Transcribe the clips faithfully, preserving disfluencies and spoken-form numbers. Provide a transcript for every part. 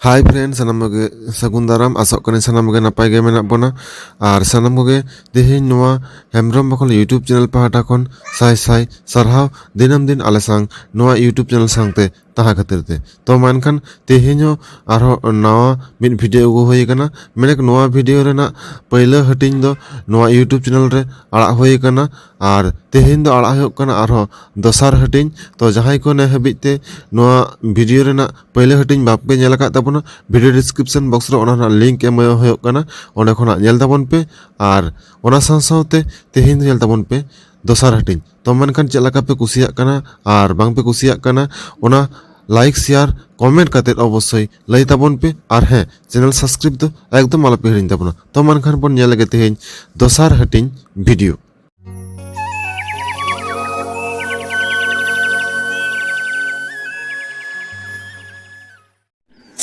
Hi friends, ᱥᱟᱱᱟᱢ ᱠᱚᱜᱮ ᱥᱟᱹᱜᱩᱱ ᱫᱟᱨᱟᱢ᱾ ᱟᱥᱚᱜ ᱠᱟᱹᱱᱟᱹᱧ ᱥᱟᱱᱟᱢ ᱠᱚᱜᱮ ᱱᱟᱯᱟᱭ ᱜᱮ ᱢᱮᱱᱟᱜ ᱵᱚᱱᱟ᱾ ᱟᱨ ᱥᱟᱱᱟᱢ ᱠᱚᱜᱮ ᱛᱮᱦᱮᱧ ᱱᱚᱣᱟ ᱦᱮᱢᱵᱨᱚᱢ ᱵᱟᱠᱷᱳᱞ YouTube channel ᱯᱟᱦᱴᱟ ᱠᱷᱚᱱ ᱥᱟᱭ ᱥᱟᱭ ᱥᱟᱨᱦᱟᱣ᱾ ᱫᱤᱱᱟᱹᱢ ᱫᱤᱱ ᱟᱞᱮ ᱥᱟᱝ ᱱᱚᱣᱟ YouTube channel ᱥᱟᱝᱛᱮ ᱛᱟᱦᱮᱸ ᱠᱷᱟᱹᱛᱤᱨ ᱛᱮ᱾ ᱛᱚ ᱢᱮᱱᱠᱷᱟᱱ ᱛᱮᱦᱮᱧ ᱦᱚᱸ ᱟᱨᱦᱚᱸ ᱱᱟᱣᱟ ᱢᱤᱫ video ᱟᱹᱜᱩ ᱦᱩᱭ ᱟᱠᱟᱱᱟ᱾ ᱢᱮᱱᱮᱠ ᱱᱚᱣᱟ video ᱨᱮᱱᱟᱜ ᱯᱟᱹᱭᱞᱟᱹ ᱦᱟᱹᱴᱤᱧ ᱫᱚ ᱱᱚᱣᱟ YouTube channel ᱨᱮ ᱟᱲᱟᱜ ᱦᱩᱭ ᱟᱠᱟᱱᱟ᱾ ᱟᱨ ᱛᱮᱦᱮᱧ ᱫᱚ ᱟᱲᱟᱜ ᱦᱩᱭᱩᱜ ᱠᱟᱱᱟ ᱟᱨᱦᱚᱸ ᱫᱚᱥᱟᱨ ᱦᱟᱹᱴᱤᱧ᱾ ᱛᱚ ᱡᱟᱦᱟᱸᱭ ᱠᱚ ᱱᱮ ᱦᱟᱹᱵᱤᱡ ᱛᱮ ᱱᱚᱣᱟ video ᱨᱮᱱᱟᱜ ᱯᱟᱹᱭᱞᱟᱹ ᱦᱟᱹᱴᱤᱧ ᱵᱟᱯᱮ ᱧᱮᱞ ᱟᱠᱟᱫ ᱛᱟᱵᱚᱱᱟ, video description box ᱨᱮ ᱚᱱᱟ ᱨᱮᱱᱟᱜ link ᱮᱢ ᱦᱩᱭᱩᱜ ᱠᱟᱱᱟ, ᱚᱸᱰᱮ ᱠᱷᱚᱱᱟᱜ ᱧᱮᱞ ᱛᱟᱵᱚᱱ ᱯᱮ᱾ ᱟᱨ ᱚᱱᱟ ᱥᱟᱶ ᱥᱟᱶᱛᱮ ᱛᱮᱦᱮᱧ ᱫᱚ ᱧᱮᱞ ᱛᱟᱵᱚᱱ ᱯᱮ ᱫᱚᱥᱟᱨ ᱦᱟᱹᱴᱤᱧ᱾ ᱛᱚ ᱢᱮᱱᱠᱷᱟᱱ ᱪᱮᱫ ᱞᱮᱠᱟ ᱯᱮ ᱠᱩᱥᱤᱭᱟᱜ ᱠᱟᱱᱟ ᱟᱨ ᱵᱟᱝ ᱯᱮ ᱠᱩᱥᱤᱭᱟᱜ ᱠᱟᱱᱟ, ᱚᱱᱟ like, share, comment ᱠᱟᱛᱮᱫ ᱚᱵᱚᱥᱥᱳᱭ ᱞᱟᱹᱭ ᱛᱟᱵᱚᱱ ᱯᱮ᱾ ᱟᱨ ᱦᱮᱸ, channel subscribe ᱫᱚ ᱮᱠᱫᱚᱢ ᱟᱞᱚ ᱯᱮ ᱦᱤᱲᱤᱧ ᱛᱟᱵᱚᱱᱟ᱾ ᱛᱚ ᱢᱮᱱᱠᱷᱟᱱ ᱵᱚᱱ ᱧᱮᱞ ᱞᱮᱜᱮ ᱛᱮᱦᱮᱧ ᱫᱚᱥᱟᱨ ᱦᱟᱹᱴᱤᱧ video᱾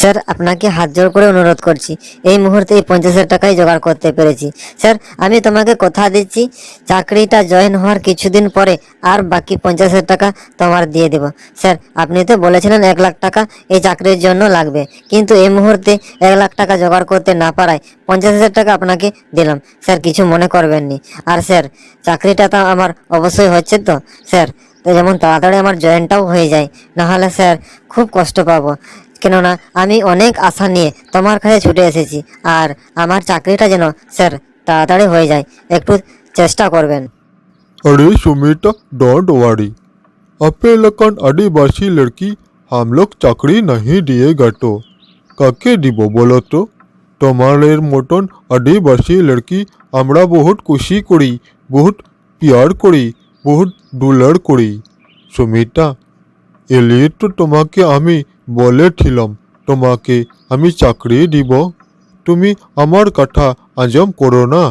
স্যার, আপনাকে হাত জোড় করে অনুরোধ করছি, এই মুহূর্তে এই পঞ্চাশ হাজার টাকাই জোগাড় করতে পেরেছি। স্যার, আমি তোমাকে কথা দিচ্ছি, চাকরিটা জয়েন হওয়ার কিছুদিন পরে আর বাকি পঞ্চাশ হাজার টাকা তোমার দিয়ে দেব। স্যার, আপনি তো বলেছিলেন এক লাখ টাকা এই চাকরির জন্য লাগবে, কিন্তু এই মুহূর্তে এক লাখ টাকা জোগাড় করতে না পারায় পঞ্চাশ হাজার টাকা আপনাকে দিলাম। স্যার, কিছু মনে করবেন নি। আর স্যার, চাকরিটা তো আমার অবশ্যই হচ্ছে তো স্যার, তো যেমন তাড়াতাড়ি আমার জয়েনটাও হয়ে যায়, নাহলে স্যার খুব কষ্ট পাবো, কেননা আমি অনেক আশা নিয়ে তোমার কাছে ছুটে এসেছি। আর আমার চাকরিটা যেন স্যার তাড়াতাড়ি হয়ে যায়, একটু চেষ্টা করবেন। अरे सुमिता, don't worry। আপে লাকান আদিবাসী লড়কি হাম লোগ চাকরি নাহি দিয়েগা তো কাকে দিব বলো তো? তোমার মতন আদিবাসী লড়কি আমরা বহুত খুশি করি, বহুত পিয়ার করি, বহুত দুলার করি। সুমিতা, এলিয়ে তো তোমাকে আমি বলেছিলাম তোমাকে আমি চাকরি দিব। তুমি আমার কথা আজম করো না,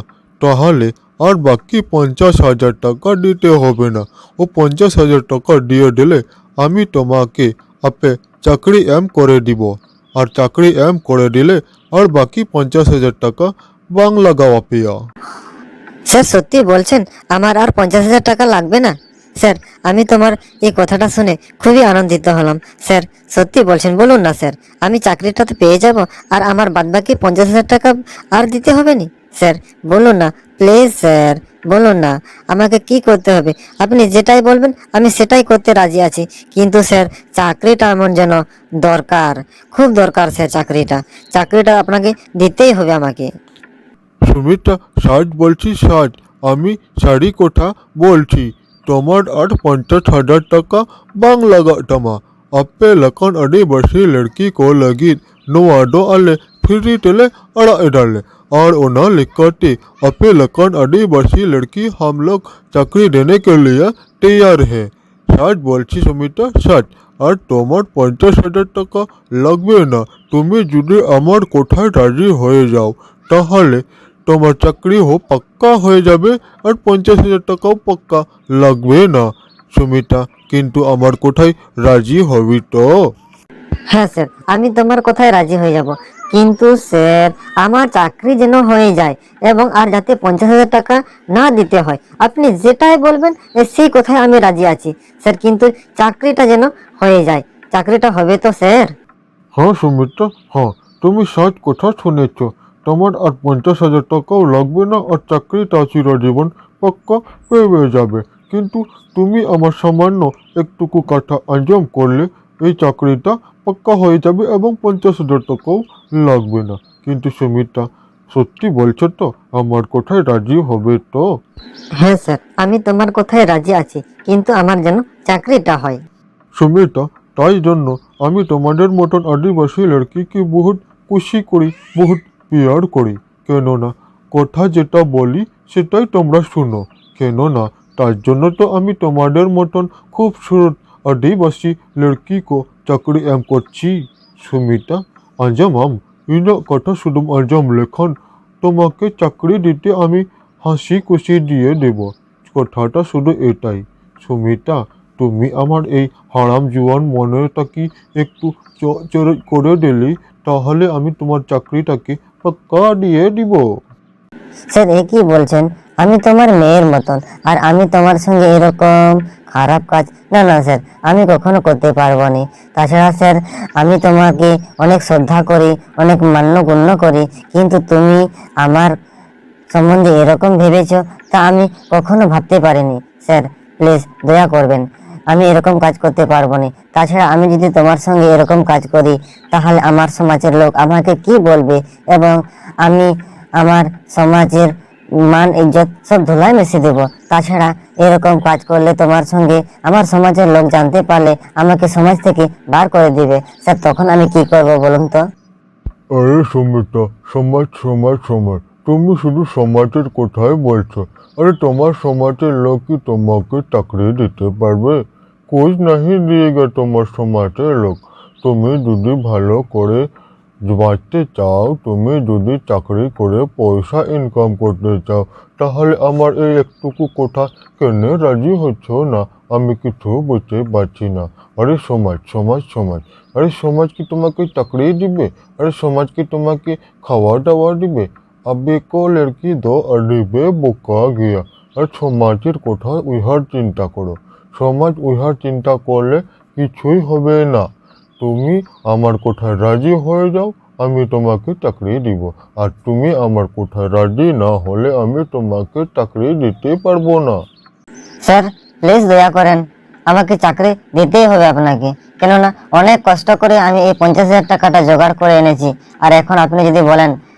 তাহলে আর বাকি পঞ্চাশ হাজার টাকা দিতে হবে না। ও পঞ্চাশ হাজার টাকা দিয়ে দিলে আমি তোমাকে আপে চাকরি এম করে দিব। আর চাকরি এম করে দিলে আর বাকি পঞ্চাশ হাজার টাকা বাংলা গাওয়া পেয়া। স্যার, সত্যি বলছেন? আমার আর পঞ্চাশ হাজার টাকা লাগবে না? স্যার, আমি তোমার এই কথাটা শুনে খুবই আনন্দিত হলাম। স্যার, সত্যি বলছেন? বলুন না স্যার, আমি চাকরিটা তো পেয়ে যাব, আর আমার বাদবাকি পঞ্চাশ হাজার টাকা আর দিতে হবে নি? স্যার, বলুন না, প্লিজ স্যার, বলুন না, আমাকে কি করতে হবে? আপনি যেটাই বলবেন আমি সেটাই করতে রাজি আছি, কিন্তু স্যার, চাকরিটা আমার যেন দরকার, খুব দরকার স্যার চাকরিটা। চাকরিটা আপনাকে দিতেই হবে আমাকে। সুমিতা, সাজ বলছি সাজ, আমি সারি কথা বলছি। তোমার আর পঞ্চাশ হাজার টাকা ᱵᱟᱝ ᱞᱟᱜᱟᱜ ᱛᱟᱢᱟ᱾ ᱟᱯᱮ ᱞᱮᱠᱟᱱ ᱟᱹᱫᱤᱵᱟᱹᱥᱤ ᱞᱟᱹᱲᱠᱤ ᱠᱚ ᱞᱟᱹᱜᱤᱫ ᱱᱚᱣᱟ ᱫᱚ ᱟᱞᱮ ᱯᱷᱨᱤ ᱛᱮᱞᱮ ᱟᱲᱟᱜ ᱮᱫᱟᱞᱮ᱾ ᱟᱨ ᱚᱱᱟ ᱞᱮᱠᱟᱛᱮ ᱟᱯᱮ ᱞᱮᱠᱟᱱ ᱟᱹᱫᱤᱵᱟᱹᱥᱤ ᱞᱟᱹᱲᱠᱤ ᱦᱟᱢ ᱞᱚᱜ ᱪᱟᱹᱠᱨᱤ ᱫᱮᱱᱮ ᱠᱮ ᱞᱤᱭᱮ ᱛᱮᱭᱟᱨ ᱦᱮ᱾ ᱥᱟᱡᱽ ᱵᱚᱞᱪᱷᱤ ᱥᱩᱢᱤᱛᱟ, ᱥᱟᱡᱽ᱾ ᱟᱨ ᱛᱚᱢᱟᱨ ᱯᱚᱧᱪᱟᱥ ᱦᱟᱡᱟᱨ ᱴᱟᱠᱟ ᱞᱟᱜᱵᱮ ᱱᱟ᱾ তুমি যদি আমার কথায় রাজি হয়ে যাও, তাহলে তোমার চাকরি হো পাক্কা হয়ে যাবে আর পঞ্চাশ হাজার টাকাও পাক্কা লাগবে না। সুমিতা, কিন্তু আমার কথায় রাজি হবি তো? হ্যাঁ স্যার, আমি তোমার কথায় রাজি হয়ে যাব, কিন্তু স্যার, আমার চাকরি যেন হয়ে যায় এবং আর যাতে পঞ্চাশ হাজার টাকা না দিতে হয়। আপনি যেটাই বলবেন, এ, সেই কথায় আমি রাজি আছি স্যার, কিন্তু চাকরিটা যেন হয়ে যায়। চাকরিটা হবে তো স্যার? হ্যাঁ সুমিতা, হ্যাঁ, তুমি সাজ কথা শুনেছ। তোমার আর পঞ্চাশ হাজার টাকাও লাগবে না আর চাকরিটা চিরজীবন পাক্কা পেয়ে যাবে। কিন্তু তুমি আমার সামান্য একটুকু কথা আঞ্জাম করলে এই চাকরিটা পাক্কা হয়ে যাবে এবং পঞ্চাশ হাজার টাকাও লাগবে না। কিন্তু সুমিতা, সত্যি বলছো তো? আমার কথায় রাজি হবে তো? হ্যাঁ স্যার, আমি তোমার কথায় রাজি আছি, কিন্তু আমার যেন চাকরিটা হয়। সুমিতা, তাই জন্য আমি তোমাদের মতন আদিবাসী লড়কিকে বহুত খুশি করি, বহুত পিয়ার করি। কেননা কথা যেটা বলি সেটাই তোমরা শুনো। কেননা তার জন্য তো আমি তোমাদের মতন খুবসুরত আদিবাসী লড়কিকে চাকরি এম করছি। সুমিতা, আঞ্জাম আম, ইনা কথা শুধু আঞ্জাম লেখান তোমাকে চাকরি দিতে আমি হাসি খুশি দিয়ে দেব। কথাটা শুধু এটাই। সুমিতা, তুমি আমার এই হারাম জুয়ান মনটাকে একটু চ- চেরজ করে দিলে, তাহলে আমি তোমার চাকরিটাকে পাক্কা দিয়ে দিব। স্যার, এ কি বলছেন? আমি তোমার মেয়ের মতন, আর আমি তোমার সঙ্গে এরকম খারাপ কাজ, না না স্যার, আমি কখনো করতে পারবো না। তাছাড়া স্যার, আমি তোমাকে অনেক শ্রদ্ধা করি, অনেক মান্য গণ্য করি, কিন্তু তুমি আমার সম্বন্ধে এরকম ভেবেছো, তা আমি কখনো ভাবতে পারিনি। স্যার, প্লিজ দয়া করবেন, আমি এরকম কাজ করতে পারবো না। তাছাড়া আমি যদি তোমার সঙ্গে এরকম কাজ করি, তাহলে আমার সমাজের লোক আমাকে কি বলবে, এবং আমি আমার সমাজের মান ইজ্জত সব ধুলায় মিশিয়ে দেবো। তাছাড়া এরকম কাজ করলে তোমার সঙ্গে আমার সমাজের লোক জানতে পারলে আমাকে সমাজ থেকে বার করে দিবে। স্যার, তখন আমি কি করব বলুন তো? আরে সুমিতা, সমাজ, সমাজ, সমাজ, তুমি শুধু সমাজের কথাই বলছো। আরে তোমার সমাজের লোক কি তোমাকে চাকরি দিতে পারবে? কুছ নাহি দিয়েগা তোমার সমাজের লোক। তুমি যদি ভালো করে বাঁচতে চাও, তুমি যদি চাকরি করে পয়সা ইনকাম করতে চাও, তাহলে আমার এই একটুকু কথা কেন রাজি হচ্ছ না? আমি কিছু বুঝতে পারছি না। আরে সমাজ, সমাজ, সমাজ, আরে সমাজ কি তোমাকে চাকরি দিবে? আরে সমাজ কি তোমাকে খাওয়া দাওয়া দিবে? अभी को लड़की दो अड़ी पे बुका गया। আর সমাজের কথা উহার চিন্তা করো। সমাজ উহার চিন্তা করলে কিছুই হবে না। তুমি আমার কথায় রাজি হয়ে যাও, আমি তোমাকে চাকরি দিব। আর তুমি আমার কথায় রাজি না হলে আমি তোমাকে চাকরি দিতে পারবো না। স্যার, প্লিজ দয়া করেন, আমাকে চাকরি দিতেই হবে আপনাকে, কেননা অনেক কষ্ট করে আমি এই পঞ্চাশ হাজার টাকাটা জোগাড় করে এনেছি। আর এখন আপনি যদি বলেন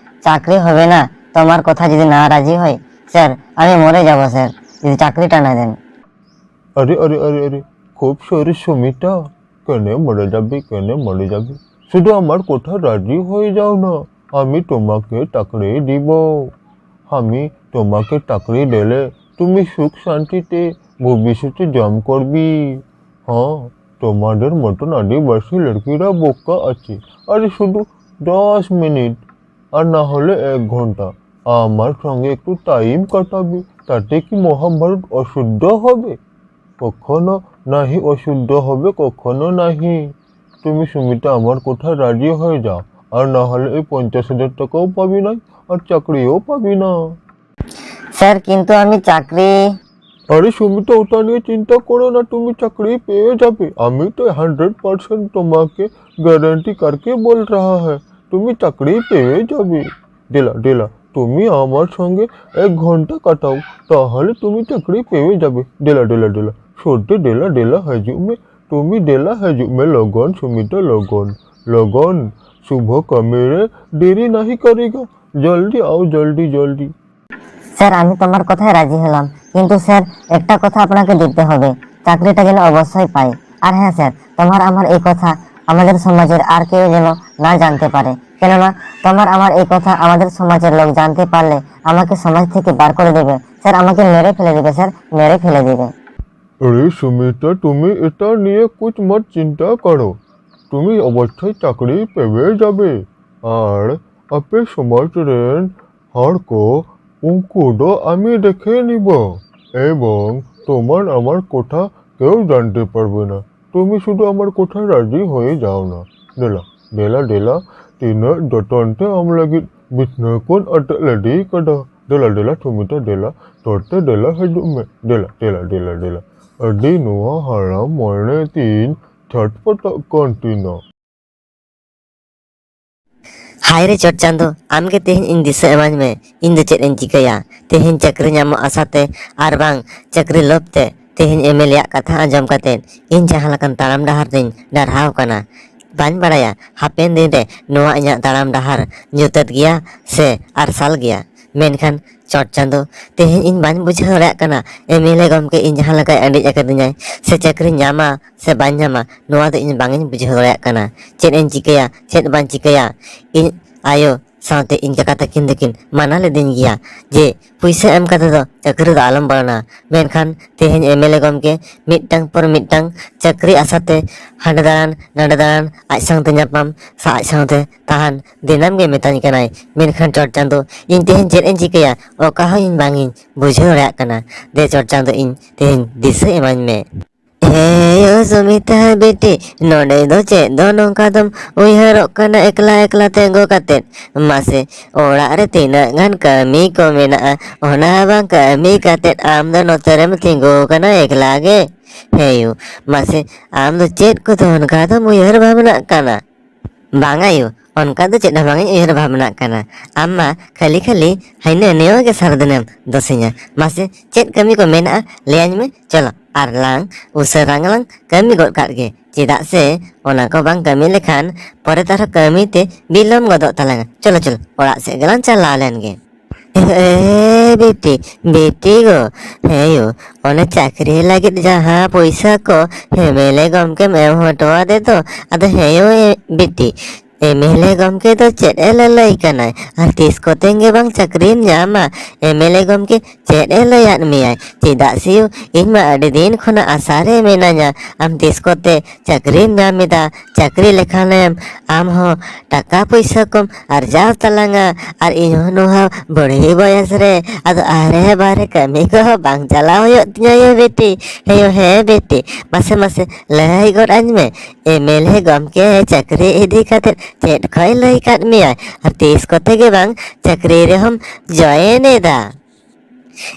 চাকরি হবে না, তো আমার কথা যদি না রাজি হয়, স্যার, আমি মরে যাব স্যার, যদি চাকরিটা না দেন। আরে আরে আরে আরে, খুব সরি সুমিতা, কেন মরে যাবে, কেন মরে যাবে? শুধু আমার কথা রাজি হয়ে যাও না, আমি তোমাকে চাকরি দিব। আমি তোমাকে চাকরি দিলে তুমি সুখ শান্তিতে ভবিষ্যতে জম করবি। হ্যাঁ, তোমাদের মতন আদিবাসী লড়কিরা বোকা আছে। আরে শুধু দশ মিনিট, আর না হলে এক ঘন্টা আমার সঙ্গে একটু টাইম কাটাবে, তাতে কি মহাভারত অশুদ্ধ হবে? কখনো নাহি, অশুদ্ধ হবে কখনো নাহি। তুমি সুমিতা আমার কথা রাজি হয়ে যাও, আর না হলে এই পঞ্চাশ হাজার টাকাও পাবি না, আর চাকরিও পাবি না। স্যার, কিন্তু আমি চাকরি। আরে সুমিতা, ওটা নিয়ে চিন্তা করো না, তুমি চাকরি পেয়ে যাবে। আমি তো হান্ড্রেড পার্সেন্ট তোমাকে গ্যারান্টি করকে বল রাহা হ্যায়, তুমি চাকরি পেয়ে যাবে। ডেলা, ডেলা, তুমি আমার সঙ্গে এক ঘন্টা কাটাও, তাহলে তুমি চাকরি পেয়ে যাবে। ডেলা, ডেলা, ডেলা, সত্যি ডেলা, ডেলা হ্যায় জুমে, তুমি ডেলা হ্যায় জুমে। লগন, সুমিতা, লগন, লগন, শুভ কামে রে, দেরি নাহি করেগা, জলদি আও, জলদি, জলদি। স্যার, আমি তোমার কথায় রাজি হলাম, কিন্তু স্যার, একটা কথা আপনাকে দিতে হবে, চাকরিটা যেন অবশ্যই পাই। আর হ্যাঁ স্যার, তোমার আমার এই কথা আমাদের সমাজের আর কেউ যেন না জানতে পারে, কেননা তোমার আমার এই কথা আমাদের সমাজের লোক জানতে পারলে আমাকে সমাজ থেকে বার করে দেবে স্যার, আমাকে মেরে ফেলে দেবে স্যার, মেরে ফেলে দেবে। আরে সুমিতা, তুমি এটা নিয়ে কুছ মত চিন্তা করো, তুমি অবশ্যই চাকরি পেয়ে যাবে। আর ᱟᱯᱮ ᱥᱚᱢᱟᱡᱽ ᱨᱮᱱ ᱦᱚᱲ ᱠᱚ, ᱩᱱᱠᱩ ᱫᱚ ᱟᱢᱤ ᱰᱮᱠᱷᱮ ᱱᱤᱵᱚ, ᱮᱵᱚᱝ ᱛᱳᱢᱟᱨ ᱟᱢᱟᱨ ᱠᱚᱛᱷᱟ ᱠᱮᱣ ᱡᱟᱱᱛᱮ ᱯᱟᱨᱵᱮ ᱱᱟ᱾ তুমি শুধু আমার কথায় রাজি হয়ে যাও না। ডেলা, ডেলা, ডেলা, ᱛᱤᱱᱟᱹᱜ ᱡᱚᱛᱚᱱ ᱛᱮ ᱟᱢ ᱞᱟᱹᱜᱤᱫ ᱵᱤᱪᱷᱱᱟᱹ ᱠᱚᱧ ᱟᱴᱮᱫ ᱞᱟᱫᱮ ᱠᱟᱫᱟ᱾ ᱰᱮᱞᱟ, ᱰᱮᱞᱟ, ᱴᱷᱩᱢᱤᱛᱟ, ᱰᱮᱞᱟ, ᱛᱚᱨᱛᱮ ᱰᱮᱞᱟ ᱦᱤᱡᱩᱜ ᱢᱮ᱾ ᱰᱮᱞᱟ, ᱰᱮᱞᱟ, ᱰᱮᱞᱟ, ᱰᱮᱞᱟ᱾ ᱟᱹᱰᱤ ᱱᱚᱣᱟ ᱦᱟᱲᱟᱢ ᱢᱚᱱᱮ ᱛᱤᱧ ᱪᱷᱟᱴᱯᱟᱴᱟᱜ ᱠᱟᱱ ᱛᱤᱧᱟ᱾ ᱦᱟᱭ ᱨᱮ ᱪᱚᱴ ᱪᱟᱸᱫᱚ, ᱟᱢ ᱜᱮ ᱛᱮᱦᱮᱧ ᱤᱧ ᱫᱤᱥᱟᱹ ᱮᱢᱟᱹᱧ ᱢᱮ, ᱤᱧ ᱫᱚ ᱪᱮᱫ ᱤᱧ ᱪᱤᱠᱟᱹᱭᱟ? ᱛᱮᱦᱮᱧ ᱪᱟᱹᱠᱨᱤ ᱧᱟᱢᱚᱜ ᱟᱥᱟ ᱛᱮ ᱟᱨ ᱵᱟᱝ ᱪᱟᱹᱠᱨᱤ ᱞᱳᱵᱷ ᱛᱮ ᱛᱮᱦᱮᱧ ᱮᱢᱮᱞᱮᱭᱟᱜ ᱠᱟᱛᱷᱟ ᱟᱸᱡᱚᱢ ᱠᱟᱛᱮ ᱤᱧ ᱡᱟᱦᱟᱸ ᱞᱮᱠᱟᱱ ᱛᱟᱲᱟᱢ ᱰᱟᱦᱟᱨ ᱨᱤᱧ ᱰᱟᱨᱦᱟᱣ ᱠᱟᱱᱟ᱾ ᱵᱟᱹᱧ ᱵᱟᱲᱟᱭᱟ ᱦᱟᱯᱮᱱ ᱫᱤᱱ ᱨᱮ ᱱᱚᱣᱟ ᱤᱧᱟᱹᱜ ᱛᱟᱲᱟᱢ ᱰᱟᱦᱟᱨ ᱧᱩᱛᱟᱹᱛ ᱜᱮᱭᱟ ᱥᱮ ᱟᱨᱥᱟᱞ ᱜᱮᱭᱟ᱾ ᱢᱮᱱᱠᱷᱟᱱ ᱪᱚᱴ ᱪᱟᱸᱫᱚ, ᱛᱮᱦᱮᱧ ᱤᱧ ᱵᱟᱹᱧ ᱵᱩᱡᱷᱟᱹᱣ ᱫᱟᱲᱮᱭᱟᱜ ᱠᱟᱱᱟ ᱮᱢᱮᱞᱮ ᱜᱚᱢᱠᱮ ᱤᱧ ᱡᱟᱦᱟᱸ ᱞᱮᱠᱟᱭ ᱟᱹᱰᱤᱡ ᱟᱠᱟᱫᱤᱧᱟᱭ, ᱥᱮ ᱪᱟᱹᱠᱨᱤᱧ ᱧᱟᱢᱟ ᱥᱮ ᱵᱟᱹᱧ ᱧᱟᱢᱟ, ᱱᱚᱣᱟ ᱫᱚ ᱤᱧ ᱵᱟᱝ ᱤᱧ ᱵᱩᱡᱷᱟᱹᱣ ᱫᱟᱲᱮᱭᱟᱜ ᱠᱟᱱᱟ᱾ ᱪᱮᱫ ᱤᱧ ᱪᱤᱠᱟᱹᱭᱟ, ᱪᱮᱫ ᱵᱟᱹᱧ ᱪᱤᱠᱟᱹᱭᱟ? ᱤᱧ ᱟᱭᱳ ᱥᱟᱶᱛᱮ ᱤᱧ ᱠᱟᱠᱟ ᱛᱟᱹᱠᱤᱱ ᱫᱚᱠᱤᱱ ᱢᱟᱱᱟ ᱞᱤᱫᱤᱧ ᱜᱮᱭᱟ ᱡᱮ ᱯᱩᱭᱥᱟᱹ ᱮᱢ ᱠᱟᱛᱮ ᱫᱚ ᱪᱟᱹᱠᱨᱤ ᱫᱚ ᱟᱞᱚᱢ ᱵᱚᱞᱚᱱᱟ᱾ ᱢᱮᱱᱠᱷᱟᱱ ᱛᱮᱦᱮᱧ ᱮᱢᱮᱞᱮ ᱜᱚᱢᱠᱮ ᱢᱤᱫᱴᱟᱝ ᱯᱚᱨ ᱢᱤᱫᱴᱟᱝ ᱪᱟᱹᱠᱨᱤ ᱟᱥᱟᱛᱮ ᱦᱟᱸᱰᱮ ᱫᱟᱬᱟᱱ ᱱᱟᱰᱮ ᱫᱟᱬᱟᱱ, ᱟᱡ ᱥᱟᱶᱛᱮ ᱧᱟᱯᱟᱢ ᱥᱮ ᱟᱡ ᱥᱟᱶᱛᱮ ᱛᱟᱦᱮᱱ ᱫᱤᱱᱟᱹᱢ ᱜᱮ ᱢᱮᱛᱟᱧ ᱠᱟᱱᱟᱭ᱾ ᱢᱮᱱᱠᱷᱟᱱ ᱪᱚᱴ ᱪᱟᱸᱫᱚ, ᱤᱧ ᱛᱮᱦᱮᱧ ᱪᱮᱫ ᱤᱧ ᱪᱤᱠᱟᱹᱭᱟ, ᱚᱠᱟ ᱦᱚᱸ ᱤᱧ ᱵᱟᱝ ᱤᱧ ᱵᱩᱡᱷᱟᱹᱣ ᱫᱟᱲᱮᱭᱟᱜ ᱠᱟᱱᱟ᱾ ᱫᱮ ᱪᱚᱴ ᱪᱟᱸᱫᱚ, ᱤᱧ ᱛᱮᱦᱮᱧ ᱫᱤᱥᱟᱹ ᱮᱢᱟᱹᱧ ᱢᱮ᱾ ᱦᱮᱸ ᱭᱳ ᱥᱩᱢᱤᱛᱟ ᱵᱤᱴᱤ, ᱱᱚᱰᱮ ᱫᱚ ᱪᱮᱫ ᱫᱚ ᱱᱚᱝᱠᱟ ᱫᱚᱢ ᱩᱭᱦᱟᱹᱨᱚᱜ ᱠᱟᱱᱟ ᱮᱠᱞᱟ ᱮᱠᱞᱟ ᱛᱤᱸᱜᱩ ᱠᱟᱛᱮᱫ? ᱢᱟᱥᱮ, ᱚᱲᱟᱜ ᱨᱮ ᱛᱤᱱᱟᱹᱜ ᱜᱟᱱ ᱠᱟᱹᱢᱤ ᱠᱚ ᱢᱮᱱᱟᱜᱼᱟ, ᱚᱱᱟ ᱵᱟᱝ ᱠᱟᱹᱢᱤ ᱠᱟᱛᱮᱫ ᱟᱢ ᱫᱚ ᱱᱚᱛᱮ ᱨᱮᱢ ᱛᱤᱸᱜᱩ ᱠᱟᱱᱟ ᱮᱠᱞᱟ ᱜᱮ? ᱦᱮᱸ ᱭᱳ, ᱢᱟᱥᱮ, ᱟᱢ ᱫᱚ ᱪᱮᱫ ᱠᱚᱫᱚ ᱚᱱᱠᱟ ᱫᱚᱢ ᱩᱭᱦᱟᱹᱨ ᱵᱷᱟᱵᱽᱱᱟᱜ ᱠᱟᱱᱟ? ᱵᱟᱝ ᱟᱭᱳ, ᱚᱱᱠᱟ ᱫᱚ ᱪᱮᱫ ᱦᱚᱸ ᱵᱟᱝ ᱤᱧ ᱩᱭᱦᱟᱹᱨ ᱵᱷᱟᱵᱽᱱᱟᱜ ᱠᱟᱱᱟ᱾ ᱟᱢ ᱢᱟ ᱠᱷᱟᱹᱞᱤ ᱠᱷᱟᱹᱞᱤ ᱦᱟᱹᱱᱟᱹ ᱱᱤᱭᱟᱹ ᱜᱮ ᱥᱟᱨᱟ ᱫᱤᱱᱮᱢ ᱫᱳᱥᱤᱧᱟ᱾ ᱢᱟᱥᱮ, ᱪᱮᱫ ᱠᱟᱹᱢᱤ ᱠᱚ ᱢᱮᱱᱟᱜᱼᱟ ᱞᱟᱹᱭᱟᱹᱧ ᱢᱮ, ᱪᱚᱞᱚ ᱟᱨ ᱞᱟᱝ ᱩᱥᱟᱹᱨᱟ ᱜᱮᱞᱟᱝ ᱠᱟᱹᱢᱤ ᱜᱚᱫ ᱠᱟᱜ ᱜᱮ᱾ ᱪᱮᱫᱟᱜ ᱥᱮ ᱚᱱᱟ ᱠᱚ ᱵᱟᱝ ᱠᱟᱹᱢᱤ ᱞᱮᱠᱷᱟᱱ ᱯᱚᱨᱮ ᱛᱮ ᱟᱨᱦᱚᱸ ᱠᱟᱹᱢᱤ ᱛᱮ ᱵᱤᱞᱚᱢ ᱜᱚᱫᱚᱜ ᱛᱟᱞᱟᱝᱟ᱾ ᱪᱚᱞᱚ ᱪᱚᱞᱚ, ᱚᱲᱟᱜ ᱥᱮᱫ ᱜᱮᱞᱟᱝ ᱪᱟᱞᱟᱣ ᱞᱮᱱ ᱜᱮ᱾ ᱮ ᱵᱤᱴᱤ, ᱵᱤᱴᱤ ᱜᱚ, ᱦᱮᱸ ᱭᱳ, ᱚᱱᱮ ᱪᱟᱹᱠᱨᱤ ᱞᱟᱹᱜᱤᱫ ᱡᱟᱦᱟᱸ ᱯᱚᱭᱥᱟ ᱠᱚ ᱮᱢ ᱮᱞ ᱮ ᱜᱚᱢᱠᱮᱢ ᱮᱢ ᱦᱚᱴᱚ ᱟᱫᱮ ᱫᱚ, ᱟᱫᱚ ᱦᱮᱸ ᱭᱳ, ᱮ ᱵᱤᱴᱤ, ᱮᱢ ᱮᱞ ᱮ ᱜᱚᱢᱠᱮ ᱫᱚ ᱪᱮᱫ ᱮ ᱞᱟᱹᱞᱟᱹᱭ ᱠᱟᱱᱟᱭ? ᱟᱨ ᱛᱤᱥ ᱠᱚᱛᱮ ᱜᱮ ᱵᱟᱝ ᱪᱟᱹᱠᱨᱤᱢ ᱧᱟᱢᱟ? ᱮᱢ ᱮᱞ ᱮ ᱜᱚᱢᱠᱮ ᱪᱮᱫ ᱮ ᱞᱟᱹᱭᱟᱫ ᱢᱮᱭᱟᱭ? ᱪᱮᱫᱟᱜ ᱥᱮ ᱭᱳ, ᱤᱧ ᱢᱟ ᱟᱹᱰᱤ ᱫᱤᱱ ᱠᱷᱚᱱᱟᱜ ᱟᱥᱟ ᱨᱮ ᱢᱤᱱᱟᱹᱧᱟ, ᱟᱢ ᱛᱤᱥ ᱠᱚᱛᱮ ᱪᱟᱹᱠᱨᱤᱢ ᱧᱟᱢ ᱮᱫᱟ᱾ ᱪᱟᱹᱠᱨᱤ ᱞᱮᱠᱷᱟᱱᱮᱢ ᱟᱢ ᱦᱚᱸ ᱴᱟᱠᱟ ᱯᱩᱭᱥᱟᱹ ᱠᱚᱢ ᱟᱨᱡᱟᱣ ᱛᱟᱞᱟᱝᱟ, ᱟᱨ ᱤᱧ ᱦᱚᱸ ᱱᱚᱣᱟ ᱵᱩᱲᱦᱤ ᱵᱚᱭᱮᱥ ᱨᱮ ᱟᱫᱚ ᱟᱦᱨᱮ ᱵᱟᱦᱨᱮ ᱠᱟᱹᱢᱤ ᱠᱚᱦᱚᱸ ᱵᱟᱝ ᱪᱟᱞᱟᱣ ᱦᱩᱭᱩᱜ ᱛᱤᱧᱟᱹ ᱭᱳ ᱵᱤᱴᱤ᱾ ᱦᱮᱸ ᱭᱳ, ᱦᱮᱸ ᱵᱤᱴᱤ, ᱢᱟᱥᱮ ᱢᱟᱥᱮ ᱞᱟᱹᱭ ᱜᱚᱫ ᱟᱹᱧ ᱢᱮ, ᱮᱢ ᱮᱞ ᱮ ᱜᱚᱢᱠᱮ ᱪᱟᱹᱠᱨᱤ ᱤᱫᱤ ᱠᱟᱛᱮᱫ ᱪᱮᱫ ᱠᱚᱭ ᱞᱟᱹᱭ ᱠᱟᱫ ᱢᱮᱭᱟ? ᱟᱨ ᱛᱤᱥ ᱠᱚᱛᱮ ᱜᱮ ᱵᱟᱝ ᱪᱟᱹᱠᱨᱤ ᱨᱮᱦᱚᱸᱢ ᱡᱚᱭᱮᱱ ᱮᱫᱟ?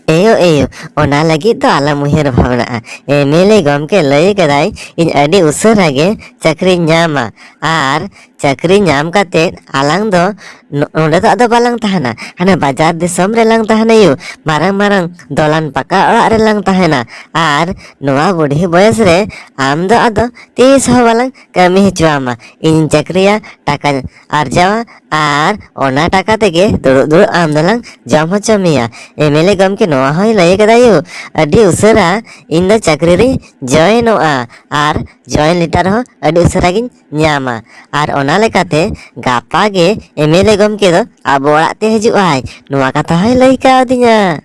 ᱮᱭᱳ, ᱮᱭᱳ, ᱚᱱᱟ ᱞᱟᱹᱜᱤᱫ ᱫᱚ ᱟᱞᱚᱢ ᱩᱭᱦᱟᱹᱨ ᱵᱷᱟᱵᱽᱱᱟᱜᱼᱟ᱾ ᱮᱢ ᱮᱞ ᱮ ᱜᱚᱢᱠᱮ ᱞᱟᱹᱭ ᱠᱟᱫᱟᱭ, ᱤᱧ ᱟᱹᱰᱤ ᱩᱥᱟᱹᱨᱟ ᱜᱮ ᱪᱟᱹᱠᱨᱤᱧ ᱧᱟᱢᱟ, ᱟᱨ ᱪᱟᱹᱠᱨᱤ ᱧᱟᱢ ᱠᱟᱛᱮᱫ ᱟᱞᱟᱝ ᱫᱚ ᱱᱚ-, ᱱᱚᱸᱰᱮ ᱫᱚ ᱟᱫᱚ ᱵᱟᱞᱟᱝ ᱛᱟᱦᱮᱱᱟ, ᱦᱟᱱᱮ ᱵᱟᱡᱟᱨ ᱫᱤᱥᱚᱢ ᱨᱮᱞᱟᱝ ᱛᱟᱦᱮᱱᱟ ᱭᱳ, ᱢᱟᱨᱟᱝ ᱢᱟᱨᱟᱝ ᱫᱚᱞᱟᱱ ᱯᱟᱠᱟ ᱚᱲᱟᱜ ᱨᱮᱞᱟᱝ ᱛᱟᱦᱮᱱᱟ᱾ ᱟᱨ ᱱᱚᱣᱟ ᱵᱩᱰᱷᱤ ᱵᱚᱭᱮᱥ ᱨᱮ ᱟᱢ ᱫᱚ ᱟᱫᱚ ᱛᱤᱥ ᱦᱚᱸ ᱵᱟᱞᱟᱝ ᱠᱟᱹᱢᱤ ᱦᱚᱪᱚᱣᱟᱢᱟ᱾ ᱤᱧᱤᱧ ᱪᱟᱹᱠᱨᱤᱭᱟ, ᱴᱟᱠᱟᱧ ᱟᱨᱡᱟᱣᱟ, ᱟᱨ ᱚᱱᱟ ᱴᱟᱠᱟ ᱛᱮᱜᱮ ᱫᱩᱲᱩᱵ ᱫᱩᱲᱩᱵ ᱟᱢ ᱫᱚᱞᱟᱝ ᱡᱚᱢ ᱦᱚᱪᱚ ᱢᱮᱭᱟ᱾ ᱮᱢ ᱮᱞ ᱮ ᱜᱚᱢᱠᱮ ᱱᱚᱣᱟ ᱦᱚᱸᱭ ᱞᱟᱹᱭ ᱠᱟᱫᱟ ᱭᱳ, ᱟᱹᱰᱤ ᱩᱥᱟᱹᱨᱟ ᱤᱧ ᱫᱚ ᱪᱟᱹᱠᱨᱤ ᱨᱤᱧ ᱡᱚᱭᱮᱱᱚᱜᱼᱟ, ᱟᱨ ᱡᱚᱭᱮᱱ ᱞᱮᱴᱟᱨ ᱦᱚᱸ ᱟᱹᱰᱤ ᱩᱥᱟᱹᱨᱟ ᱜᱤᱧ ᱧᱟᱢᱟ᱾ ᱟᱨ ᱚᱱᱟ ᱞᱮᱠᱟᱛᱮ ᱜᱟᱯᱟ ᱜᱮ ᱮᱢ ᱮᱞ ᱮ ᱜᱚᱢᱠᱮ ᱫᱚ ᱟᱵᱚ ᱚᱲᱟᱜ ᱛᱮ ᱦᱤᱡᱩᱜ ᱟᱭ, ᱱᱚᱣᱟ ᱠᱟᱛᱷᱟ ᱦᱚᱸᱭ ᱞᱟᱹᱭ ᱠᱟᱣᱫᱤᱧᱟ᱾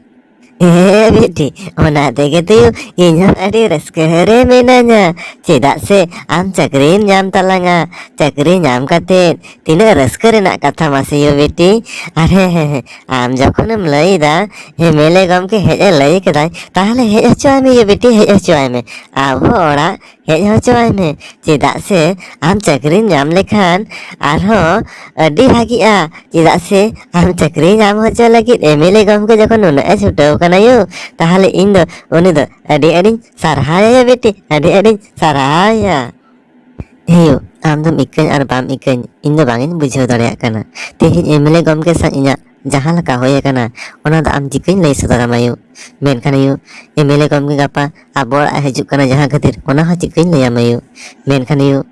ᱦᱮᱸ ᱵᱤᱴᱤ, ᱚᱱᱟ ᱛᱮᱜᱮ ᱛᱚ ᱤᱧ ᱦᱚᱸ ᱟᱹᱰᱤ ᱨᱟᱹᱥᱠᱟᱹ ᱨᱮ ᱢᱤᱱᱟᱹᱧᱟ᱾ ᱪᱮᱫᱟᱜ ᱥᱮ ᱟᱢ ᱪᱟᱹᱠᱨᱤᱢ ᱧᱟᱢ ᱛᱟᱞᱟᱝᱟ᱾ ᱪᱟᱹᱠᱨᱤ ᱧᱟᱢ ᱠᱟᱛᱮ ᱛᱤᱱᱟᱹᱜ ᱨᱟᱹᱥᱠᱟᱹ ᱨᱮᱱᱟᱜ ᱠᱟᱛᱷᱟ ᱢᱟᱥᱮ ᱭᱳ ᱵᱤᱴᱤ᱾ ᱟᱨ ᱦᱮᱸ, ᱦᱮᱸ, ᱦᱮᱸ, ᱟᱢ ᱡᱚᱠᱷᱚᱱᱮᱢ ᱞᱟᱹᱭ ᱮᱫᱟ, ᱮᱢ ᱮᱞ ᱮ ᱜᱚᱢᱠᱮ ᱦᱮᱡ ᱮ ᱞᱟᱹᱭ ᱠᱮᱫᱟᱭ, ᱛᱟᱦᱞᱮ ᱦᱮᱡ ᱦᱚᱪᱚᱣᱟᱭ ᱢᱮ ᱭᱳ ᱵᱤᱴᱤ, ᱦᱮᱡ ᱦᱚᱪᱚᱣᱟᱭ ᱢᱮ᱾ ᱟᱵᱚ ᱚᱲᱟᱜ ᱦᱮᱡ ᱦᱚᱪᱚᱣᱟᱭ ᱢᱮ᱾ ᱪᱮᱫᱟᱜ ᱥᱮ ᱟᱢ ᱪᱟᱹᱠᱨᱤᱢ ᱧᱟᱢ ᱞᱮᱠᱷᱟᱱ ᱟᱨᱦᱚᱸ ᱟᱹᱰᱤ ᱵᱷᱟᱜᱤᱜᱼᱟ᱾ ᱪᱮᱫᱟᱜ ᱥᱮ ᱟᱢ ᱪᱟᱹᱠᱨᱤ ᱧᱟᱢ ᱦᱚᱪᱚ ᱞᱟᱹᱜᱤᱫ ᱮᱢ ᱮᱞ ᱮ ᱜᱚᱢᱠᱮ ᱡᱚᱠᱷᱚᱱ ᱱᱩᱱᱟᱹᱜ ᱮ ᱪᱷᱩᱴᱟᱹᱣ ᱠᱟᱱᱟ ᱭᱳ, ᱛᱟᱦᱞᱮ ᱤᱧ ᱫᱚ ᱩᱱᱤ ᱫᱚ ᱟᱹᱰᱤ ᱟᱹᱰᱤᱧ ᱥᱟᱨᱦᱟᱣᱮᱭᱟ ᱵᱤᱴᱤ, ᱟᱹᱰᱤ ᱟᱹᱰᱤᱧ ᱥᱟᱨᱦᱟᱣᱮᱭᱟ᱾ ᱦᱮᱸ ᱭᱳ, ᱟᱢ ᱫᱚᱢ ᱤᱠᱟᱹᱧ ᱟᱨ ᱵᱟᱢ ᱤᱠᱟᱹᱧ, ᱤᱧ ᱫᱚ ᱵᱟᱝ ᱤᱧ ᱵᱩᱡᱷᱟᱹᱣ ᱫᱟᱲᱮᱭᱟᱜ ᱠᱟᱱᱟ᱾ ᱛᱮᱦᱮᱧ ᱮᱢ ᱮᱞ ᱮ ᱜᱚᱢᱠᱮ ᱥᱟᱶ ᱤᱧᱟᱹᱜ ᱡᱟᱦᱟᱸ ᱞᱮᱠᱟ ᱦᱩᱭ ᱟᱠᱟᱱᱟ, ᱚᱱᱟ ᱫᱚ ᱟᱢ ᱪᱤᱠᱟᱹᱧ ᱞᱟᱹᱭ ᱥᱚᱫᱚᱨᱟᱢᱟ ᱭᱳ? ᱢᱮᱱᱠᱷᱟᱱ ᱭᱳ, ᱮᱢ ᱮᱞ ᱮ ᱜᱚᱢᱠᱮ ᱜᱟᱯᱟ ᱟᱵᱚ ᱚᱲᱟᱜ ᱮ ᱦᱤᱡᱩᱜ ᱠᱟᱱᱟ ᱡᱟᱦᱟᱸ ᱠᱷᱟᱹᱛᱤᱨ, ᱚᱱᱟ ᱦᱚᱸ ᱪᱤᱠᱟᱹᱧ ᱞᱟᱹᱭᱟᱢᱟ ᱭᱳ? ᱢᱮᱱᱠᱷᱟᱱ ᱭᱳ,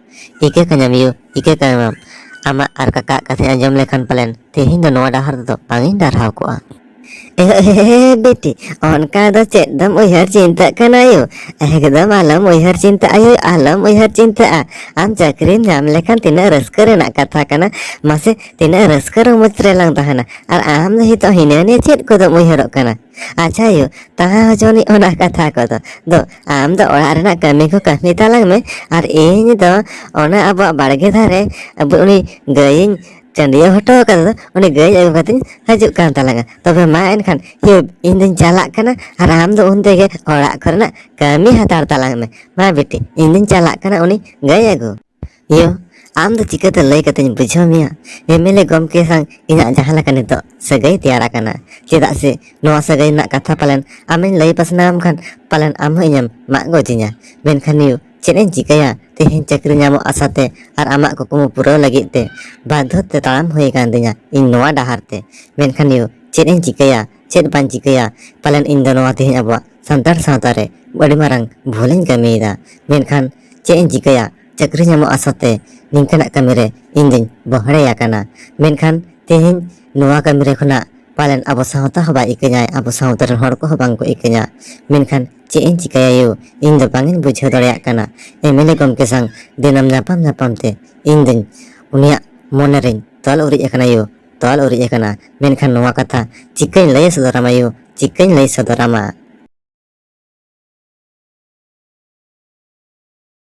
ᱤᱠᱟᱹ ᱠᱟᱹᱧᱟᱢ ᱭᱳ, ᱤᱠᱟᱹ ᱠᱟᱹᱧᱟᱢ᱾ ᱟᱢᱟᱜ ᱟᱨ ᱠᱟᱠᱟᱣᱟᱜ ᱠᱟᱛᱷᱟᱧ ᱟᱸᱡᱚᱢ ᱞᱮᱠᱷᱟᱱ ᱯᱟᱞᱮᱱ ᱛᱮᱦᱮᱧ ᱫᱚ ᱱᱚᱣᱟ ᱰᱟᱦᱟᱨ ᱨᱮᱫᱚ ᱵᱟᱝ ᱤᱧ ᱰᱟᱨᱦᱟᱣ ᱠᱚᱜᱼᱟ᱾ ᱮ ᱵᱤᱴᱤ, ᱚᱱᱠᱟ ᱫᱚ ᱪᱮᱫ ᱫᱚᱢ ᱩᱭᱦᱟᱹᱨ ᱪᱤᱱᱛᱟᱹᱜ ᱠᱟᱱᱟ ᱭᱳ? ᱮᱠᱫᱚᱢ ᱟᱞᱚᱢ ᱩᱭᱦᱟᱹᱨ ᱪᱤᱱᱛᱟᱹᱜᱼᱟ ᱭᱳ, ᱟᱞᱚᱢ ᱩᱭᱦᱟᱹᱨ ᱪᱤᱱᱛᱟᱹᱜᱼᱟ᱾ ᱟᱢ ᱪᱟᱹᱠᱨᱤᱢ ᱧᱟᱢ ᱞᱮᱠᱷᱟᱱ ᱛᱤᱱᱟᱹᱜ ᱨᱟᱹᱥᱠᱟᱹ ᱨᱮᱱᱟᱜ ᱠᱟᱛᱷᱟ ᱠᱟᱱᱟ, ᱢᱟᱥᱮ ᱛᱤᱱᱟᱹᱜ ᱨᱟᱹᱥᱠᱟᱹ ᱨᱚᱢᱚᱡᱽ ᱨᱮᱞᱟᱝ ᱛᱟᱦᱮᱱᱟ᱾ ᱟᱨ ᱟᱢ ᱫᱚ ᱱᱤᱛᱚᱜ ᱦᱤᱱᱟᱹ ᱱᱤᱭᱟᱹ ᱪᱮᱫ ᱠᱚᱫᱚᱢ ᱩᱭᱦᱟᱹᱨᱚᱜ ᱠᱟᱱᱟ? ᱟᱪᱪᱷᱟ ᱭᱳ, ᱛᱟᱦᱮᱸ ᱦᱚᱪᱚᱱᱤᱡ ᱚᱱᱟ ᱠᱟᱛᱷᱟ ᱠᱚᱫᱚ᱾ ᱫᱚ ᱟᱢ ᱫᱚ ᱚᱲᱟᱜ ᱨᱮᱱᱟᱜ ᱠᱟᱹᱢᱤ ᱠᱚ ᱠᱟᱹᱢᱤ ᱛᱟᱞᱟᱝ ᱢᱮ, ᱟᱨ ᱤᱧ ᱫᱚ ᱚᱱᱟ ᱟᱵᱚᱣᱟᱜ ᱵᱟᱲᱜᱮ ᱫᱷᱟᱨᱮ ᱟᱵᱚ ᱩᱱᱤ ᱜᱟᱹᱭᱤᱧ ᱪᱟᱹᱰᱤᱭᱟᱹ ᱦᱚᱴᱚ ᱟᱠᱟᱫᱟ, ᱫᱚ ᱩᱱᱤ ᱜᱟᱹᱭ ᱟᱹᱜᱩ ᱠᱟᱛᱮᱧ ᱦᱤᱡᱩᱜ ᱠᱟᱱ ᱛᱟᱞᱟᱝᱟ᱾ ᱛᱚᱵᱮ ᱢᱟ ᱮᱱᱠᱷᱟᱱ ᱭᱳ, ᱤᱧ ᱫᱚᱧ ᱪᱟᱞᱟᱜ ᱠᱟᱱᱟ, ᱟᱨ ᱟᱢ ᱫᱚ ᱩᱱ ᱛᱮᱜᱮ ᱚᱲᱟᱜ ᱠᱚᱨᱮᱱᱟᱜ ᱠᱟᱹᱢᱤ ᱦᱟᱛᱟᱲ ᱛᱟᱞᱟᱝ ᱢᱮ᱾ ᱢᱟ ᱵᱤᱴᱤ, ᱤᱧ ᱫᱚᱧ ᱪᱟᱞᱟᱜ ᱠᱟᱱᱟ ᱩᱱᱤ ᱜᱟᱹᱭ ᱟᱹᱜᱩ᱾ ᱭᱳ, ᱟᱢ ᱫᱚ ᱪᱤᱠᱟᱹᱛᱮ ᱞᱟᱹᱭ ᱠᱟᱛᱮᱧ ᱵᱩᱡᱷᱟᱹᱣ ᱢᱮᱭᱟ? ᱮᱢ ᱮᱞ ᱮ ᱜᱚᱢᱠᱮ ᱥᱟᱶ ᱤᱧᱟᱹᱜ ᱡᱟᱦᱟᱸ ᱞᱮᱠᱟ ᱱᱤᱛᱚᱜ ᱥᱟᱹᱜᱟᱹᱭ ᱛᱮᱭᱟᱨ ᱟᱠᱟᱱᱟ᱾ ᱪᱮᱫᱟᱜ ᱥᱮ ᱱᱚᱣᱟ ᱥᱟᱹᱜᱟᱹᱭ ᱨᱮᱱᱟᱜ ᱠᱟᱛᱷᱟ ᱯᱟᱞᱮᱱ ᱟᱢᱤᱧ ᱞᱟᱹᱭ ᱯᱟᱥᱱᱟᱣᱟᱢ ᱠᱷᱟᱱ ᱯᱟᱞᱮᱱ ᱟᱢ ᱦᱚᱸ ᱤᱧᱮᱢ ᱢᱟᱜ ᱜᱚᱡᱤᱧᱟ᱾ ᱢᱮᱱᱠᱷᱟᱱ ᱭᱳ, ᱪᱮᱫ ᱤᱧ ᱪᱤᱠᱟᱹᱭᱟ? ᱛᱮᱦᱮᱧ ᱪᱟᱹᱠᱨᱤ ᱧᱟᱢᱚᱜ ᱟᱥᱟᱛᱮ ᱟᱨ ᱟᱢᱟᱜ ᱠᱩᱠᱢᱩ ᱯᱩᱨᱟᱹᱣ ᱞᱟᱹᱜᱤᱫ ᱛᱮ ᱵᱟᱫᱽᱫᱷᱚ ᱛᱮ ᱛᱟᱲᱟᱢ ᱦᱩᱭ ᱟᱠᱟᱱ ᱛᱤᱧᱟ ᱤᱧ ᱱᱚᱣᱟ ᱰᱟᱦᱟᱨ ᱛᱮ᱾ ᱢᱮᱱᱠᱷᱟᱱ ᱭᱳ, ᱪᱮᱫ ᱤᱧ ᱪᱤᱠᱟᱹᱭᱟ, ᱪᱮᱫ ᱵᱟᱹᱧ ᱪᱤᱠᱟᱹᱭᱟ? ᱯᱟᱞᱮᱱ ᱤᱧ ᱫᱚ ᱱᱚᱣᱟ ᱛᱮᱦᱮᱧ ᱟᱵᱚᱣᱟᱜ ᱥᱟᱱᱛᱟᱲ ᱥᱟᱶᱛᱟ ᱨᱮ ᱟᱹᱰᱤ ᱢᱟᱨᱟᱝ ᱵᱷᱩᱞᱤᱧ ᱠᱟᱹᱢᱤᱭᱮᱫᱟ᱾ ᱢᱮᱱᱠᱷᱟᱱ ᱪᱮᱫ ᱤᱧ ᱪᱤᱠᱟᱹᱭᱟ? ᱪᱟᱹᱠᱨᱤ ᱧᱟᱢᱚᱜ ᱟᱥᱟᱛᱮ ᱱᱤᱝᱠᱟᱹᱱᱟᱜ ᱠᱟᱹᱢᱤ ᱨᱮ ᱤᱧ ᱫᱩᱧ ᱵᱚᱦᱲᱮ ᱟᱠᱟᱱᱟ᱾ ᱢᱮᱱᱠᱷᱟᱱ ᱛᱮᱦᱮᱧ ᱱᱚᱣᱟ ᱠᱟᱹᱢᱤ ᱨᱮ ᱠᱷᱚᱱᱟᱜ ᱯᱟᱞᱮᱱ ᱟᱵᱚ ᱥᱟᱶᱛᱟ ᱦᱚᱸ ᱵᱟᱭ ᱤᱠᱟᱹᱧᱟᱭ, ᱟᱵᱚ ᱥᱟᱶᱛᱟ ᱨᱮᱱ ᱦᱚᱲ ᱠᱚᱦᱚᱸ ᱵᱟᱝ ᱠᱚ ᱤᱠᱟᱹᱧᱟ᱾ ᱢᱮᱱᱠᱷᱟᱱ ᱪᱮᱫ ᱤᱧ ᱪᱤᱠᱟᱹᱭᱟ ᱭᱳ? ᱤᱧ ᱫᱚ ᱵᱟᱝ ᱤᱧ ᱵᱩᱡᱷᱟᱹᱣ ᱫᱟᱲᱮᱭᱟᱜ ᱠᱟᱱᱟ᱾ ᱮᱢ ᱮᱞ ᱮ ᱜᱚᱢᱠᱮ ᱥᱟᱶ ᱫᱤᱱᱟᱹᱢ ᱧᱟᱯᱟᱢ ᱧᱟᱯᱟᱢ ᱛᱮ ᱤᱧ ᱫᱩᱧ ᱩᱱᱤᱭᱟᱜ ᱢᱚᱱᱮ ᱨᱮᱧ ᱛᱚᱞ ᱩᱨᱤᱡ ᱟᱠᱟᱱᱟ ᱭᱳ, ᱛᱚᱞ ᱩᱨᱤᱡ ᱟᱠᱟᱱᱟ᱾ ᱢᱮᱱᱠᱷᱟᱱ ᱱᱚᱣᱟ ᱠᱟᱛᱷᱟ ᱪᱤᱠᱟᱹᱧ ᱞᱟᱹᱭ ᱥᱚᱫᱚᱨᱟᱢᱟ ᱭᱳ? ᱪᱤᱠᱟᱹᱧ ᱞᱟᱹᱭ ᱥᱚᱫᱚᱨᱟᱢᱟ?